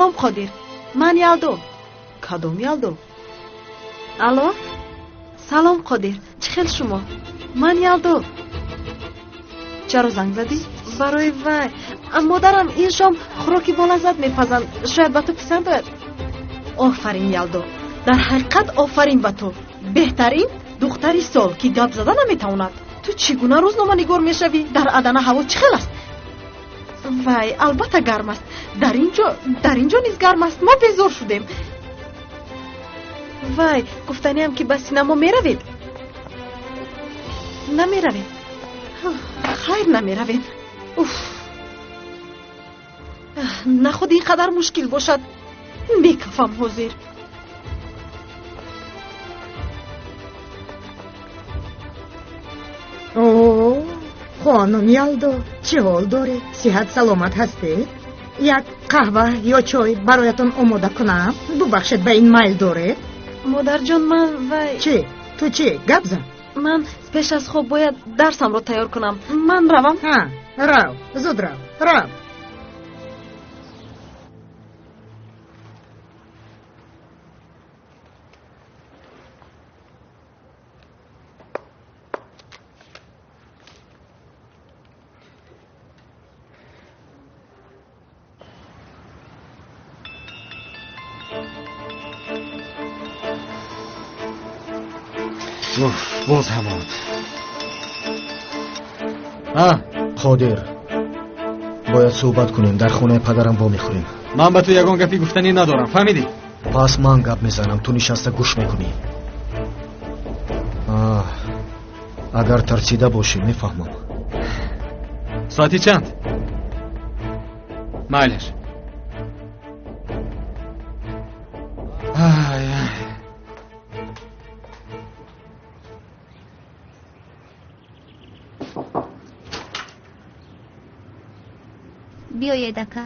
Салом Қодир, ман Ялдо. Кадом Ялдо? Алло? Салом Қодир, чӣ хел шумо? Ман Ялдо. Чаро занг задӣ? Барои вай. Модарам ин шом хӯроки болаззат мепазанд. Шояд ба ту писанд ояд. Офарин Ялдо, дар ҳақиқат офарин ба ту. Беҳтарин духтари сол, ки гап зада наметавонад. Ту чӣ гуна рӯзноманигор мешавӣ? Дар Адана ҳаво чӣ хел аст? Вай, албатта гарм аст. Дар инҷо низ гарм аст. Мо безор шудем. Вай, гуфтаниам ки ба синамо меравед? Намеравем. Хайр, намеравем. Уф, нахуд ин қадар мушкил бошад. Мекафам ҳозир. О, хонум Ялдо, чӣ ҳол доред? Сиҳат саломат ҳастед? Як қаҳва ё чой бароятон омода кунам? Бубахшед, ба ин майл доред? Модарҷон, ман вай... Чӣ? Ту чӣ? Гап зан. Ман пеш аз хоб бояд дарсамро тайёр кунам. Ман равам? Ҳа, рав, зуд рав, рав. Боз ҳамон. А, Қодир, бояд суҳбат кунем. Дар хонаи падарам вомехӯрем. Ман ба ту ягон гапи гуфтанӣ надорам, фаҳмидӣ? Пас ман гап мезанам, ту нишаста гӯш мекунӣ. Агар тарсида бошӣ, мефаҳмам. Соати чанд? Майлаш. Ай, ай. Биёед, ака.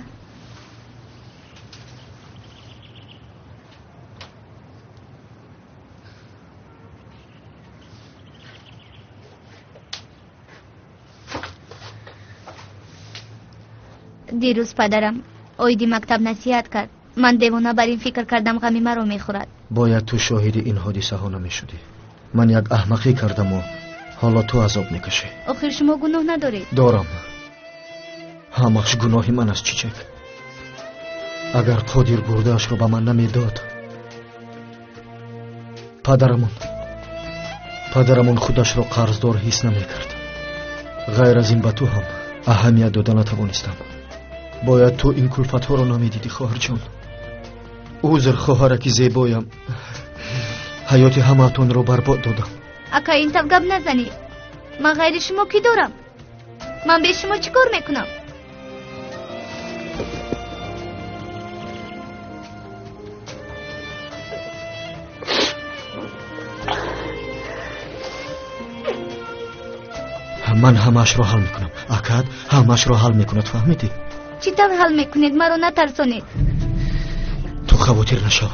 Дирӯз падарам оиди мактаб насиҳат кард. Ман девона бар ин фикр кардам, ғами маро мехӯрад. Бояд ту шоҳиди ин ҳодисаҳо намешудӣ. Ман як аҳмақӣ кардаму ҳоло ту азоб мекашӣ. Охир шумо гуноҳ надоред. Дорам. Ҳамаш гуноҳи ман аст, Чичек. Агар Қодир бурдаашро ба ман намедод, падарамон худашро қарздор ҳис намекард. Ғайр аз ин ба ту ҳам аҳамият дода натавонистам. Бояд ту ин кулфатҳоро намедидӣ, хоҳарҷон. Узр, хоҳараки зебоям, ҳаёти ҳамаатонро барбод додам. Ака, ин тав гап назанед. Ман ғайри шумо кӣ дорам? Ман бе шумо чӣ кор мекунам? Ман ҳамаашро ҳал мекунам. Акад ҳамаашро ҳал мекунад, фаҳмидӣ? Чӣ тавр ҳал мекунед? Маро натарсонед. Ту хавотир нашав.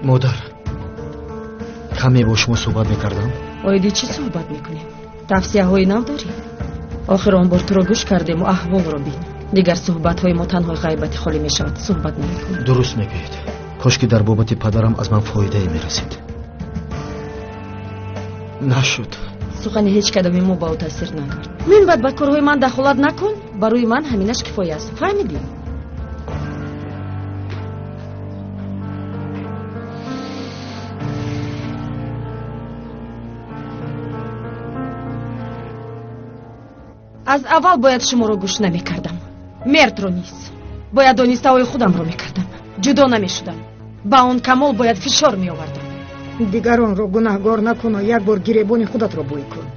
Модар, каме бо шумо суҳбат мекардам. Оиди чӣ суҳбат мекунем? Тавсияҳои нав дорӣ? Охир он бор туро гӯш кардему аҳволро бин. Дигар суҳбатҳои мо танҳо ғайбати холӣ мешавад, суҳбат намекунем. Дуруст мегӯед. Кош ки дар бобати падарам аз ман фоидае мерасид. Нашуд. Сухани ҳеҷ кадоми мо ба ӯ таъсир накард. Минбаъд ба корҳои ман дахолат накун. Барои ман ҳаминаш кифоя аст. Фаҳмидӣ? Аз аввал бояд шуморо гӯш намекардам. Мертро низ. Бояд донистаҳои худамро мекардам. Ҷудо намешудам. Ба он Камол бояд фишор меовардам. Дигаронро гунаҳгор накуну як бор гиребони худатро бӯй кун.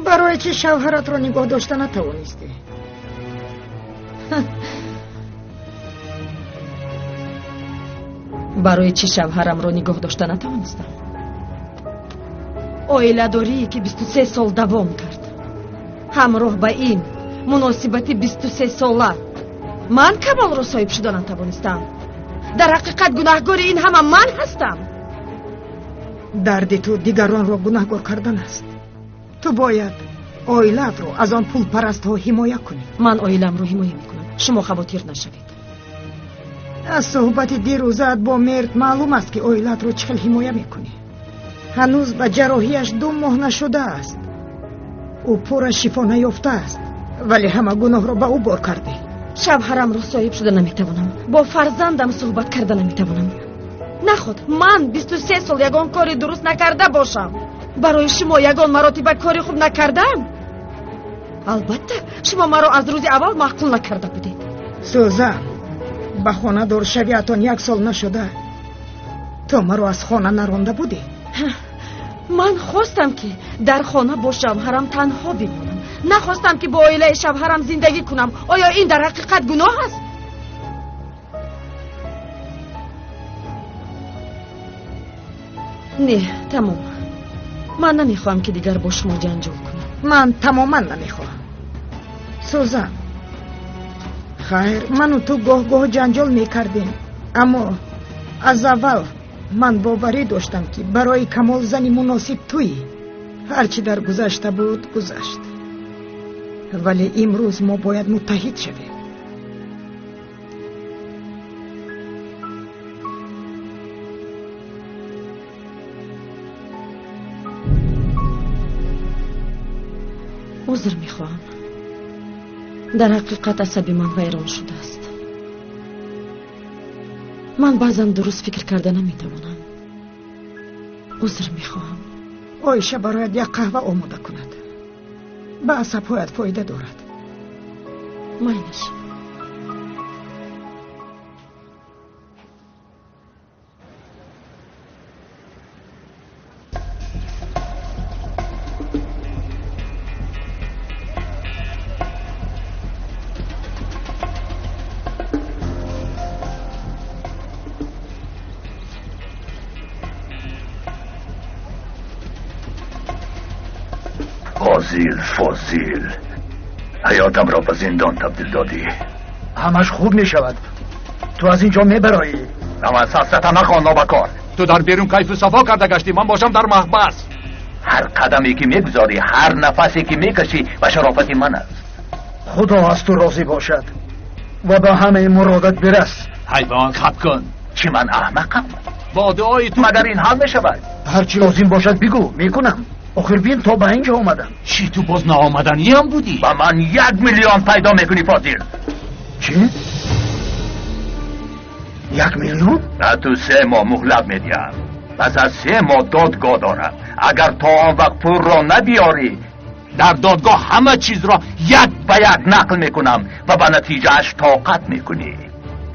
Барои чӣ шавҳаратро нигоҳ дошта натавонистӣ? Барои чӣ шавҳарамро нигоҳ дошта натавонистам? Оиладорие ки 23 сол давом кард, ҳамроҳ ба ин муносибати 23 сола ман Камолро соҳиб шуда натавонистам. Дар ҳақиқат гунаҳгори ин ҳама ман ҳастам. Дарди ту дигаронро гунаҳгор кардан аст. Ту бояд оилаатро аз он пулпарастҳо ҳимоя кунӣ. Ман оиламро ҳимоя мекунам, шумо хавотир нашавед. Аз суҳбати дирӯзаат бо Мерд маълум аст, ки оилаатро чӣ хел ҳимоя мекунӣ. Ҳанӯз ба ҷарроҳияш 2 моҳ нашудааст. Ӯ пурра шифо наёфтааст, вале ҳама гуноҳро ба ӯ бор кардӣ. Шавҳарамро соҳиб шуда наметавонам, бо фарзандам суҳбат карда наметавонам. Наход ман 23 сол ягон кори дуруст накарда бошам. Барои шумо ягон маротиба кори хуб накардам? Албатта, шумо маро аз рӯзи аввал маъқул накарда будед. Сӯзан, ба хонадоршавиатон 1 сол нашуда, ту маро аз хона наронда будӣ? Ман хостам, ки дар хона бо шавҳарам танҳо бимонам. Нахостам, ки бо оилаи шавҳарам зиндагӣ кунам. Оё ин дар ҳақиқат гуноҳ аст? Не, тамом. Ман намехоҳам, ки дигар бо шумо ҷанҷол кунам. Ман тамоман намехоҳам. Сӯзан, хайр, ману ту гоҳ-гоҳ ҷанҷол мекардем, аммо аз аввал ман боварӣ доштам, ки барои Камол зани муносиб туӣ. Ҳарчи дар гузашта буд, гузашт. Вале имрӯз мо бояд муттаҳид шавем. Узр мехоҳам. Дар ҳақиқат асаби ман вайрон шудааст. Ман баъзан дуруст фикр карда наметавонам. Узр мехоҳам. Оиша барояд як қаҳва омода кунад. Ба асабҳоят фоида дорад. Майлаш. فاضل، فاضل، ҳаётамро ба зиндон табдил додӣ. Ҳамаш хуб мешавад. Ту аз ин ҷо мебароӣ. Ман сафсата нахон, нобакор. Ту дар берун кайфу сафо карда гаштӣ, ман бошам дар маҳбас. Ҳар қадаме ки мегузорӣ, ҳар нафасе ки мекашӣ ба шарофати ман аст. Худо аз ту розӣ бошад ва ба ҳамаи муродат бирас. Ҳайвон, хат кун. Чӣ ман аҳмақам? Бо дуои ту магар ин ҳал мешавад? Ҳар чӣ лозим бошад бигӯ, мекунам. Охир бин то ба ин ҷо омадам. Чӣ ту боз наомаданиам будӣ? Ба ман 1 миллион пайдо мекунӣ, Фозил. Чӣ? 1 миллион? Ба ту 3 моҳ муҳлат медиҳам. Пас аз 3 моҳ додгоҳ дорам. Агар то он вақт пулро набиёрӣ, дар додгоҳ ҳама чизро як ба як нақл мекунам ва ба натиҷааш тоқат мекунӣ.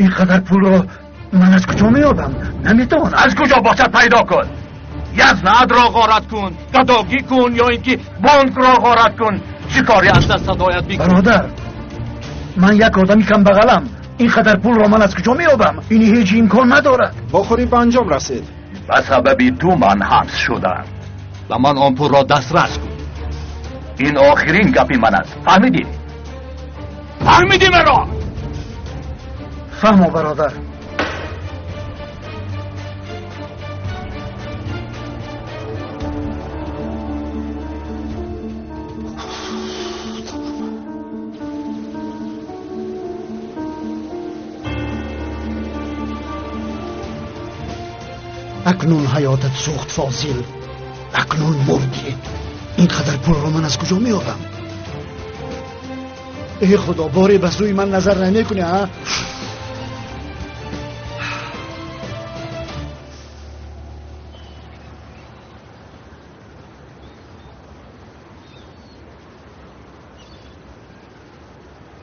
Ин қадар пулро ман аз куҷо меёбам? Наметавонам. Аз куҷо бошад пайдо кун. Язнадро ғорат кун, гадогӣ кун ё ин ки бонкро ғорат кун. Чӣ коре аз даст садоят бикун? Бародар, ман як одами камбағалам. Ин қадар пулро ман аз куҷо меёбам? Ин ҳеҷ имкон надорад. Вохӯрӣ ба анҷом расид. Ба сабаби ту ман ҳабс шудам. Ба ман он пулро дастрас кун. Ин охирин гапи ман аст. Фаҳмидӣ? Фаҳмидӣ маро? Фаҳмо, бародар. Акнун ҳаётат сӯхт, Фозил. Акнун мурдӣ. Ин қадар пулро ман аз куҷо меёбам? Эй Худо, боре ба сӯи ман назар намекунӣ, а?